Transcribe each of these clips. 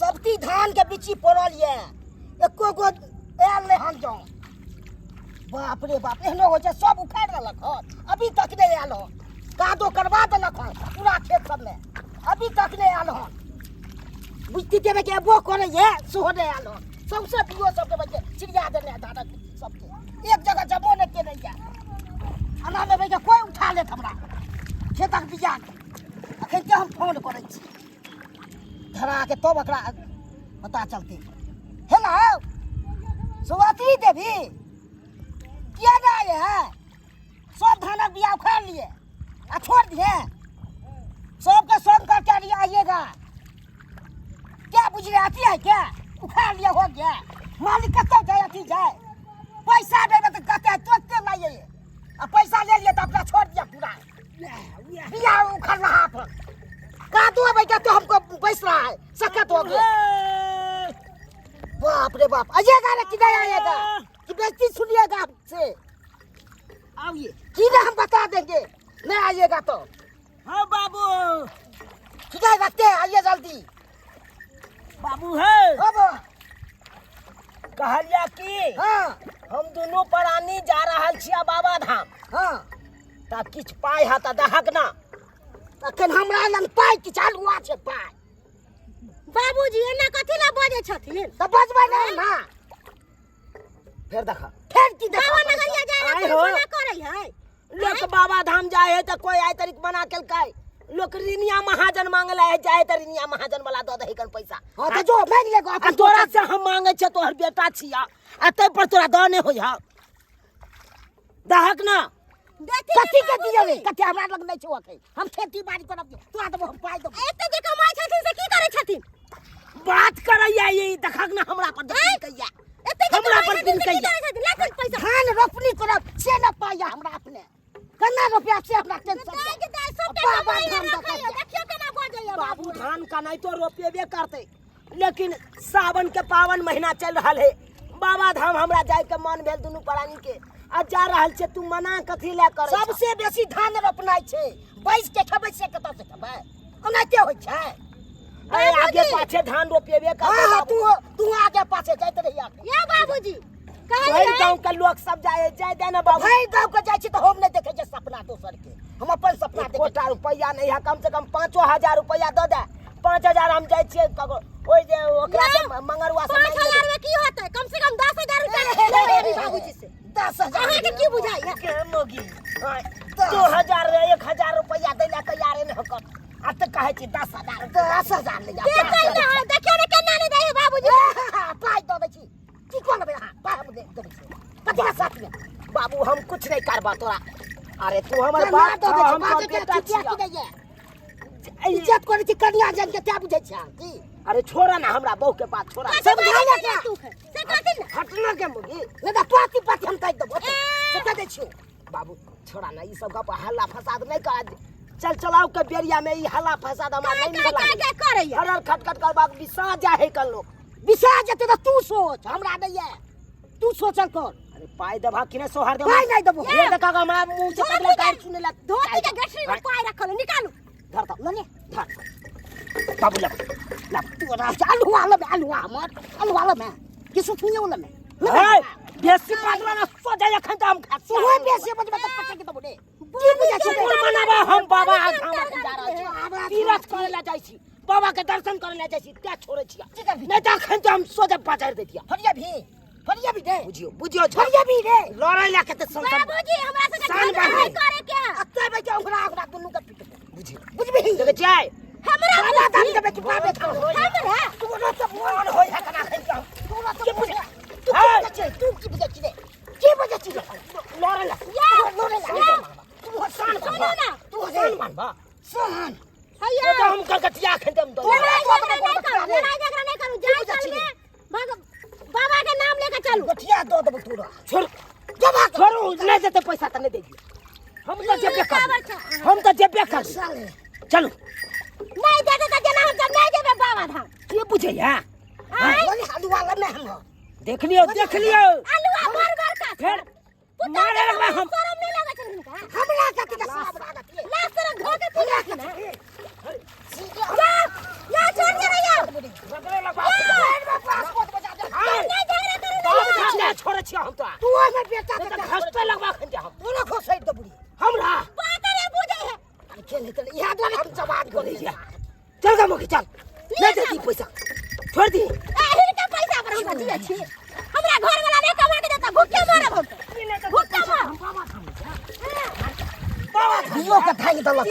सबती धान के बिच्ची पड़ल ये एको गो आयल नहीं हन जाऊँ। बाप रे बाप, एहनो होइ छै, सब उखाड़ि देलक हन, अभी तक नहि आयल हन। कादो करवा देलक हन पूरा खेत सबमे, अभी तक नहि आयल हन। बुझती देबै के एबो करैए सेहो नहि आयल हन। सौंसे बियो सब देबै के छिड़िया देने है धानक बिच्ची सबके, एक जगह जमो नहि केने यऽ। एना लेबै के कोइ उठा लेत हमरा खेतक बिया के। अखन के हम फोन करै छी धरा के, तब एकरा पता चलतै। हेलो सुभाषिनी देवी, किया नहि आए हैं? सब धानक बिया उखाड़ लिए आ छोड़ दिए सबके संग करके आइएगा क्या? बुझ रहे अथी है क्या? उखाड़ लिया हो गया, मालिक कतौ जाए अथी जाए, पैसा देবে तो कहते तुरंत लाइए, आ पैसा ले लिए तो अपना छोड़ दिया पूरा बिया उखड़ रहा अपन। कादो बैठा तो हमको बैस रहा है, सख्त हो गया। बाप रे बाप, आइएगा रे कि नहीं आइएगा कि बेइज्जती सुनिएगा हमसे? आइए कि ना हम बता देंगे, नहीं आइएगा तो। हाँ बाबू ठीक है, रखते हैं, आइए जल्दी। बाबू है। हाँ बा। कहलिया की हाँ हम दोनों प्राणी जा रहल छिया बाबा धाम। हाँ ता किछु पाइ है त दहक ना। अखन हमरा लग पाइ कि चालू छै पाइ। बाबूजी एना कथी ला बजै छथिन? तऽ बजबै नहि ना। फेर देख। फेर की देख? बाबा नगरिया जाय आइ ला हो। मना करै है। लोक बाबा धाम जाए है तऽ कोई आइ तरीक मना केलकै? लोक रिनिया महाजन मांगला है जाए तऽ रिनिया महाजन वाला दऽ दही कन पैसा। हाँ तऽ जो मांगि ले आ तोरा से हम मांगे छे, तोहर बेटा छिया, आ तै पर तोरा दऽ नहि होइ है। दहक ना। कथी के दिए रे? कथी हमरा लग नहि छौ अखन, हम खेती बाड़ी करब, तोरा देबो हम पाइ देबो। एते जे कमाइ छथिन से की करै छथिन? बात करैया ई, देखक ना हमरा पर देखैया। एते जे हमरा कमाइ पर छथिन से की दिनकैया। करै छथिन? लेथिन पैसा। धान रोपनी करब से न पाइया हमरा, अपने केना रोपिया से हमरा टेंशन। दाइ के दाइ सबके बाबा कमाइ धाम रखैया, देखैया। देखियौ केना बजैया। बाबू धान कनाइतो रोपेबे करतै, लेकिन सावन के पावन महीना चल रहल है, बाबा धाम हमरा जाय के मन भेल दुनू प्राणी के, आ जा रहल छै, तू मना कथी लए करै छह? सबसे बेसी धान रोपनाइ छै, बैस के खेबै से कतऽ से खेबै? ओनाहिते होइ छै। अरे आगे पाछे धान रोपेबे करतै। हाँ, हाँ, बाबू। तू तू आगे पाछे जाइत रहिया। या बाबूजी भरि कहलियै गाँव के लोक सब जाय जाय दे ना बाबू। भरि गाँव के जाइ छी तऽ हम नहि देखै छियै सपना दोसर के, हम अपन सपना देखै। एकोटा रुपैआ नहीं है, कम से कम 5000 रुपैआ दऽ दे। 5000 हम जाइ छियै ककरो ओहि जे ओकरा से मंगरुआ से पाँच मांगि लेबै। हजार में की होतै? कम से कम 10,000 रुपया लेबै अभी बाबूजी से। 10,000 अहाँके की बुझाइया? के मोगी 2000 1000 रुपैआ दै लए तैयारे नहि होकर, आ तऽ कहै छी 10,000। 10,000 ले जा। देतै ना, देखियौ ने केना नहि दै है बाबूजी। पाइ दऽ दै छी, की कऽ लेबै अहाँ? पाइ हम देबै छी कथी साथ में। बाबू हम कुछ नहीं करबा तोरा। अरे तू हमर केना बाप दऽ दै छह, छी? हम बाप तोहर के बेटा किया छियह। की दैया? इज्जत करै छी कन्या जान के, क्या बुझै छी अहाँ की? अरे छोड़ा ना हमरा बहू के बात छोड़ा। कथी समझा बाजै ले छै क्या? तू से कथी ने? हटना के मुगी। नहि तऽ पाती पाती हम काटि देबो से कह दै छियौ। बाबू छोड़ा ना ई सब गप, हल्ला फसाद नहीं कर। चल चलाओ के बेरिया में ई हल्ला फसाद हमरा काय नहीं काय निक काय लागे। काय करैया? हरर खटखट करबाक बिसा जा है कल लोग। बिसा जेतै तऽ तू सोच, हमरा नहि ये, तू सोचल कर। अरे पाई देबा कि नहीं सोहार देबा? पाइ नहि देबो। ये देखा हमरा मुंह से धोती कबला के- गारि सुने ला। धोती के गठरी में पाइ रखल है, निकालू। धर तो। लऽ ले। धर बाबू लब लब। तोरा आलुआ लेबै? आलुआ हमर आलुआ लेबै कि सुथनियो लेबै? हे बेसी पागला ना सो जाय अखन त हम खा। तू बेसी बजबै तऽ पटक देबो रे। की बुझै छी? कोन मनाबा हम बाबा धाम अखन जा रहल छी, तीरथ करे ला जाइ छी, बाबा के दर्शन करे ला जाइ छी, ते छोड़ै छी। की करबी? नहीं त अखन त हम सोझे बाजार दैतिया। फरिया भी, फरिया भी दे। बुझियो बुझियो छोड़। फरिया भी रे। लड़ै ला के त संसद बाबूजी हमरा सबके शान झगड़ा बाबू। नहीं करे के है। अत्ते बैठे ओकरा ओकरा दुनू के पीट। बुझियो बुझबही? देखै छियै हमरा बाबा धाम जेबै कि बाबे धाम? हमरा तोरा तऽ कोन होइ है कना खै के तोरा तऽ के बुझ- तू की हे! बुझै छी? तू की बुझै छी रे? की बुझै छी रे? लड़ै ला या लड़ै ला। या। तू शान सुनू ना। तू शान मानबा। शान हैया तो हम कलकतिया खै देम तो। लड़ाई झगड़ा नहीं करू, लड़ाई झगड़ा नहीं करू। जाय बुझै छी? चल में बाबा के नाम लेके चलू। गोठिया दऽ देबौ तोरा। छोड़ जमा कर। छोड़ू, नहीं देते पैसा त नहीं देगी। हम तो जेबे काबर कर छौ? हम तो जेबे कर। साले। चलू। नहीं देते तऽ जेना हम सब नहीं जेबै बाबा धाम। के बुझैया? आँय? बोले हलुआ लमे हम। देख लियो देख लियो। आलुआ भर भर का फेर मारे लगबै हम। शरम नहीं लगै छै हुनका? हमरा कथी के शरम लागत ये? लास्ट तरह धो के पी लेथिन। छी। या या छोड़ दे भैया। नहीं झगड़ा करू बाप रे, छोड़ै छियै हम तोरा। तू हमर बेटा के तऽ घसते लगबा खन हम। तोरा घसैत दे बुढ़ी। हमरा पातर है बुझे है। अरे खेल हेतै, इएह दुआरे हम जवान करै छियै। चल गा मुखी चल, नहीं दे दी पैसा, छोड़ दी। एहिर के पैसा पर हम जिए छी। हमरा घर वाला नहीं कमा के देता, भूखे मरब हम तो। भूखे मर। बाबा दियो के धानि देलक,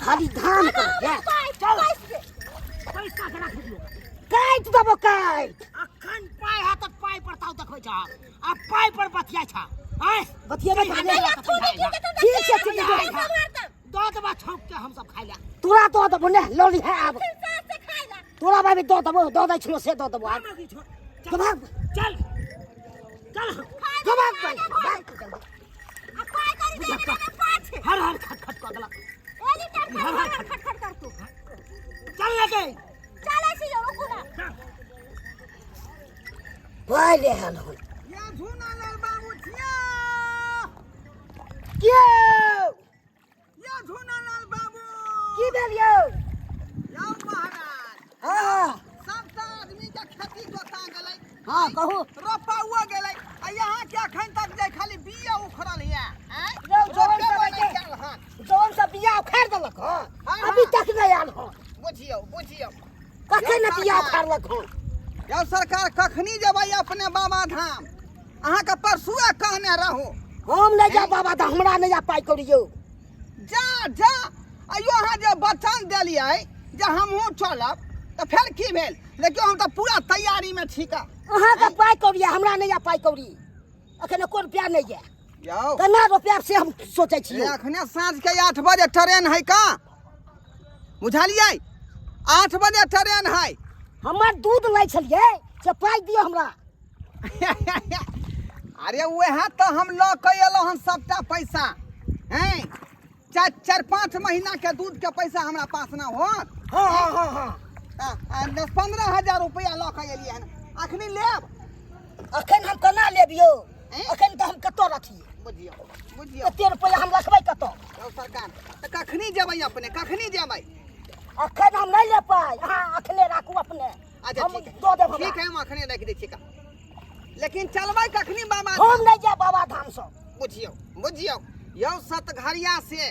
खाली धान कर जा। चल पैसा के राख दियो। काटि देबो काटि। अखन पाइ है तऽ पाइ पर ताव देखबै छ आ पाइ पर बतियाइ छ। आय बतियेबै नहीं, तऽ नहीं, नहि। ठीक छै, ठीक छै। दऽ देबा छौंक के हम सब खाइ ले। तोरा दऽ देबो ने, लऽ लिहे आब। तोरा बाबी दऽ देबो, दऽ दै छलो से दऽ देबो आब। चल भाग। चल चल जो भाग भाग, भाग तू जल्दी। हर हर खट खट कऽ देलक। चल लगे। पाइ ले आयल हन। या झूनालाल बाबू छिया। के? या झूनालाल बाबू। की भेल यौ? यौ महाराज। हाँ। सबटा आदमी के खेती जोता गेलै। हाँ कहू। रोपा हुआ गेलै आ यहाँ के अखन तक जे खाली बिया उखड़ल ये। आँय? यौ, जौन रोपे सब बनै के- कयल हन। जौन सब बिया उखाड़ि देलक हन, हाँ, अभी हाँ। तक नहि आयल हन। बुझियौ बुझियौ। कखन यौ बिया सरकार। उखाड़लक हन? यौ सरकार, कखनी जेबै अपने बाबा धाम? अहाँके परसुए कहने रहू। हम नहि जायब बाबा धाम, हमरा नहि जायब पाइ कौड़ी यौ। जा जा। आइयो अहाँ जे वचन देलियै जे हमहूँ चलब, तऽ फेर की भेल? देखियौ, हम तऽ पूरा तैयारीमे छी का। अहाँके पाइ कौड़ी यऽ, हमरा नहि यऽ पाइ कौड़ी। अखन एको रुपया नहि यऽ। यौ केना रुपया से हम सोचै छियै। अखने साँझ के 8 बजे ट्रेन है का, बुझलियै? 8 बजे ट्रेन है। हमर दूध लै छलियै से पाइ दियौ हमरा। अरे वएह तऽ हम लऽ के एलहुँ हन सबटा पैसा। हैं, चारि चारि पाँच महीना के दूध के पैसा हमरा पास ना होत। हाँ हाँ हाँ हाँ। 10-15 हजार रुपया लऽ के एलियै हन, अखनी लेब? अखन हम केना लेब यौ? हैं? अखन तऽ हम कतऽ रखियै? बुझियौ बुझियौ। एते रुपया हम रखबै कतऽ? यौ सरकार, तऽ कखनी जेबै अपने, कखनी जेबै? अखन हम नहि लेब पाइ, अहाँ अखने राखू अपने। अच्छा हम ठीक है। दऽ देब हमरा। ठीक है, हम अखने राखि दै छियै का, लेकिन चलबै कखनी बाबा? हम नहि जायब बाबा धाम सँ। बुझियौ बुझियौ। यौ सतघरिया से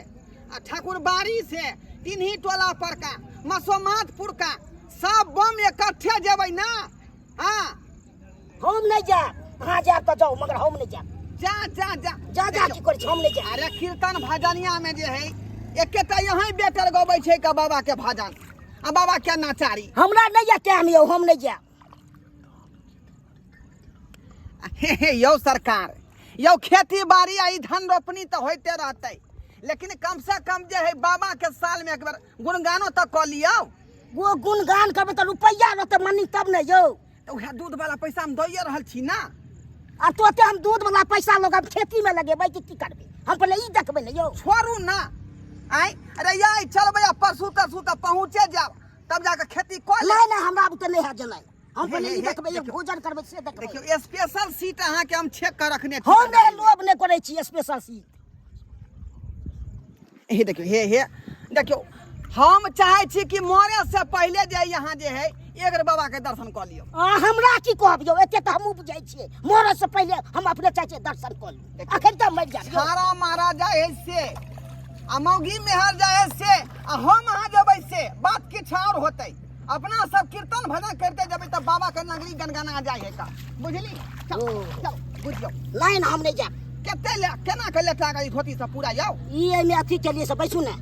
आ ठाकुरबाड़ी से तिन्ही टोला पर का मसोमातपुर का सब बम इकट्ठे जेबै ना? हाँ। हम नहि जायब, अहाँ जायब तऽ जाउ, मगर हम नहि जायब। जा जा जा। जा जा, की करै छी, हम नहि जायब। अरे कीर्तन भजनिया में जे है एकेटा यहाँ बेटर गबै छै का बाबा के भजन आ बाबा के नचारी। हमरा नहि यऽ टाइम यौ, हम नहि जायब। हे हे यौ सरकार, यौ खेती बाड़ी आ ई धान रोपनी तऽ होइते रहतै, लेकिन कम से कम जे है बाबा के साल में एक बेर गुणगानो तऽ कऽ लियौ। वो गुणगान करबै तऽ रुपैआ रहतै मनी तब ने यौ। तऽ उएह दूध वाला पैसा हम दैए रहल छी ना। आ तोते हम दूध वाला पैसा लोग हम खेती में लगेबै कि की करबै? हम पहिले ई देखबै ने यौ। छोड़ू ना। आँय, अरे याई चलबै आ परसू तरसू तऽ पहुँचे जायब, तब जाके खेती कऽ लेब। नहि नहि, हमरा बुते नहि हैत जेनाइ। हम हे, पहिले हे, ई हे, देखबै, एक देखियौ। भोजन करबै से देखबै। देखियौ, स्पेशल सीट अहाँके हम छेक कऽ रखने छी। हम नहि लोभ नहि करै छी स्पेशल सीट। हे देखियौ, हे हे देखियौ, हम चाहै छी कि मरे से पहिले जे यहाँ जे है एक बेर बाबा के दर्शन कऽ लियौ। आ हमरा की कहब यौ, एते तऽ हमहूँ बुझै छियै। मरऽ से पहिले हम अपने चाहै छियै दर्शन कऽ लू। देखियौ। अखन तऽ मरि जायब यौ। छाड़ा मारा जाइ है से आ मौगी मेहर जाइ है से आ हम अहाँ जेबै से बात किछु आओर होतै। अपना सब कीर्तन भजन करते जेबै तऽ बाबा के नगरी गनगना जाइ है का, बुझली? चल ओ। चल बुझियौ। नहीं ना, हम नहीं जायब। कते ले केना के लेटा गेल धोती सब पूरा यौ? ई एहिमे अथी के लिए से बैसू ने।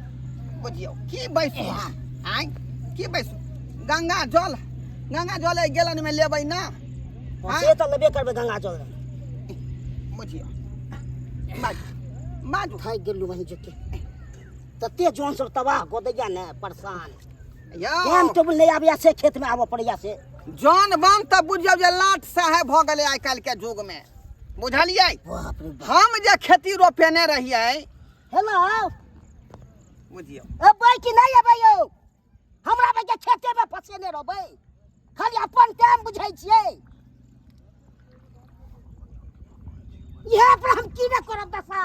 बुझियौ की बैसू हम? आँय की बैसू? गंगा जल, गंगा जल एहि गेलन में लेबै ना? हाँ, से तऽ लेबे करबै गंगा जल। बुझियौ बाजू बाजू। थाकि गेलहुँ वहीं जेके तते जौन सब तबाह कऽ दैया ने, परेशान। यौ टाइम टेबुल नहि आबैया से खेत में आबऽ पड़ैया से। जौन बन तऽ बुझियौ जे लाट साहेब भऽ गेलै आइ काल्हि के युग में, बुझलियै? बाप रे बाप। हम जे खेती रोपेने रहियै। हेलो। बुझियौ। अबै कि नहि अबै यौ? हमरा बे के खेते में फसेने रहबै, खाली अपन टाइम बुझै छियै। इएह पर हम की नहि करब दशा।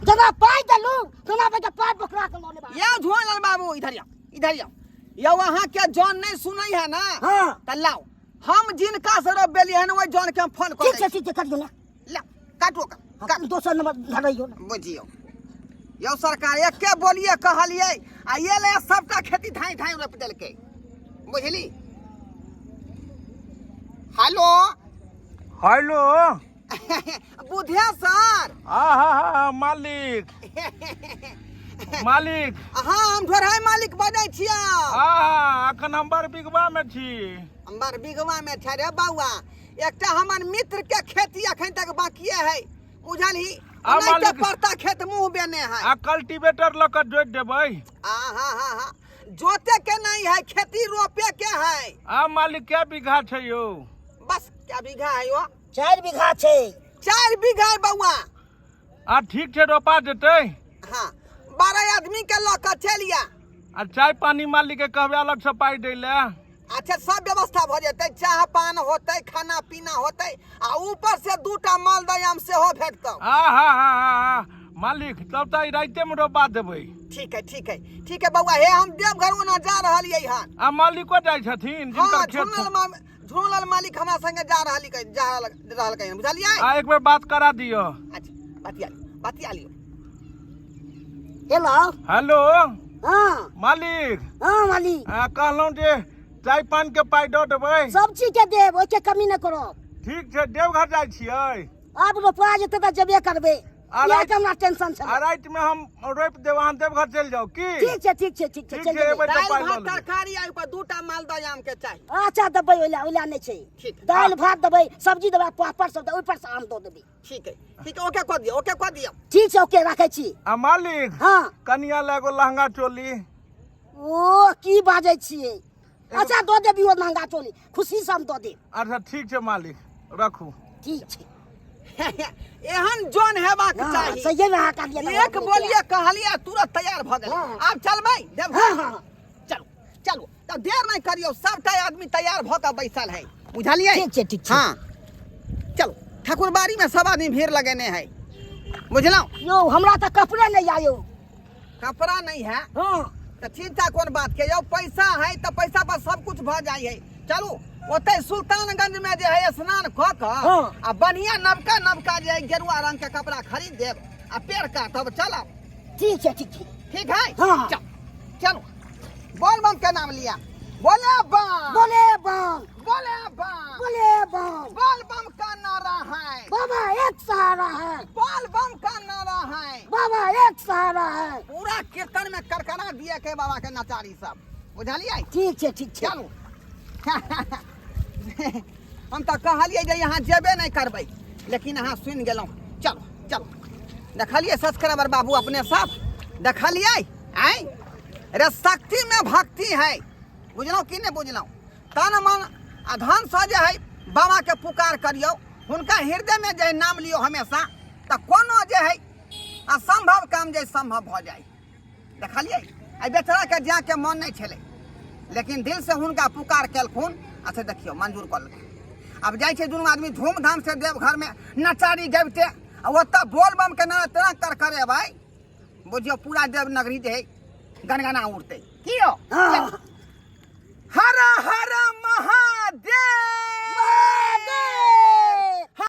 जेना पाइ देलू तेना बेटा पाइ बोकरा के लऽ लेबा। यौ झुआलाल बाबू, इधर आओ, इधर आओ। यौ, अहाँ के जौन नहीं सुनै है ना? हाँ। त लाओ, हम जिनका से रोपेलियै हन ओहि जौन के हम फोन कर ठीक छै, ठीक छै, करियौ ने। लाओ, काटू ओकर। हाँ, काटू। दोसर नंबर धरैयौ ने। बुझियौ यौ सरकार, एके बोलिए कहलियै आ ये ले सबटा खेती धाई धाई रोपि देलकै, बुझली? हेलो। हेलो। बुधिया सर। आहा हा, मालिक, मालिक। हाँ, हम ढोरहाई मालिक बजै छियै। आहा, अखन हम बड़ बिगवा में छी। हमर बिगवा में छै रे बौआ, एकटा हमर मित्र के खेती अखन तक बाकिए है, बुझलही? आ नहि तऽ मालिक। पड़ता खेत मुंह बेने है। आ कल्टीवेटर लऽ कऽ जोति देबै। आ हा हा हा, जोते के नहीं है, खेती रोपे के है। आ मालिक, कै बीघा छै यौ? बस, क्या बीघा है यो? 4 बीघा छै। 4 बीघा है बौआ। आ ठीक छै, रोपा जेतै। हाँ, 12 आदमी के लऽ कऽ चलि आ। आ चाय पानी मालिक के कहबै अलग से पाइ दै लए? अच्छा, सब व्यवस्था भऽ जेतै, चाह पान होतै, खाना पीना होतै, आ ऊपर से दूटा मालदह आम सेहो भेटतौ। आ हा हा हा हा, मालिक, तब तऽ आइ राइते मे रोपा देबै। ठीक है, ठीक है, ठीक है बौआ। हे, हम देवघर ओना जा रहलियै हन। आ मालिको जाइ छथिन? हाँ। जिनकर खेत झुनलाल छै। झुनलाल मालिक हमरा संगे जा रहली, जा रहल हन, बुझलियै? आ एक बेर बात करा दियौ। अच्छा, बतिया लियौ, बतिया लियौ। हेलो। हेलो। हाँ। मालिक। हाँ मालिक। आ कहलहुँ जे चाय पान के पाइ दऽ देबै? सब चीज के देब, ओहिके कमी नहि करब। ठीक छै, देवघर जाइ छियै? आब रोपा जेतै तऽ जेबे करबै। आ इएह राति के हमरा टेंशन आ छलै। रातिमे हम रोपि देब, अहाँ देवघर चलि जाउ की? ठीक छै, ठीक छै, ठीक छै। ठीक चलि छै, जेबै। एबै तऽ दालि पाइ लऽ भात लेबै। तरकारी आ ओहिपर दूटा मालदह आम के चाही। अच्छा, देबै, ओहि लए ओहि लए नहि छै। ठीक। दालि भात देबै, सब्जी देबै, पापड़ सब देबै, ओहिपर से आम दऽ देबै। ठीक है, ठीक है, ओके कऽ दियौ, ओके कऽ दियौ। ठीक छै, ओके, राखै छी। आ मालिक। हाँ। कनिया लए एगो लहंगा चोली। ओ की बाजै छियै? अच्छा, दऽ देबी ओ लहंगा चोली, खुशी से हम दऽ देब। अच्छा, ठीक छै मालिक, रखू। ठीक छै। एहन जन हेबाक हाँ, चाही। सहिए मे अहाँ कहलियै। एक बोलिए कहलिए तुरंत तैयार भऽ गेलै। हाँ। आब चलबै देवघर? हाँ हाँ। चलू, चलू, तब देर नहि करियौ, सबटा आदमी तैयार भऽ कऽ बैसल है, बुझलियै? ठीक छै, ठीक छै। हाँ, चलू, ठाकुरबाड़ी में सब आदमी भीड़ लगेने है, बुझलहुँ? यौ, हमरा तऽ कपड़े नहि आयौ। कपड़ा नहीं है? हाँ। तऽ चिंता कोन बात के यौ, पैसा है तऽ पैसा पर सब कुछ भऽ जाइ है। चलू, ओतै सुल्तानगंज में जे है स्नान कऽ कऽ आ बढ़िया नवका नवका जे है गेरुआ रंग के कपड़ा खरीद देब आ पेड़ का तब चलब। ठीक छै, ठीक छै। ठीक है। हाँ। चल, चलू, बोल बम के नाम लिया, बोले बम, बोले बम, बोले बम, बोले बम। बोल बम का नारा है, बाबा एक सहारा है। बोल बम का नारा है, बाबा एक सहारा है। पूरा कीर्तन में करकरा दिए के बाबा के नचारी सब, बुझलियै? ठीक छै, ठीक छै। चलू, हम तऽ कहलियै जे यहाँ जेबे नहि करबै, लेकिन अहाँ सुनि गेलहुँ। चलू, चलू। देखलियै सब्सक्राइबर बाबू, अपने सब देखलियै? आँय रे, शक्ति में भक्ति है, बुझलहुँ कि नहि बुझलहुँ? तन मन आ धनसँ जे है बाबाके पुकार करियौ, हुनका हृदयमे जे है नाम लियौ हमेशा, तऽ कोनो जे है असम्भव काम जे सम्भव भऽ जाइ। देखलियै, एहि बेचाराके जाके मन नहि छलै, लेकिन दिलसँ हुनका पुकार केलखुन। अच्छा, देखियौ, मंजूर कऽ लेलखिन। आब जाइ छै दुनू आदमी धूमधामसँ देवघरमे नचारी गबिते, आ ओतऽ बोल बम के नारा तेना कर करेबै, बुझियौ पूरा देवनगरी जे है गनगना उठतै। की यौ? हाँ। हर हर महादेव।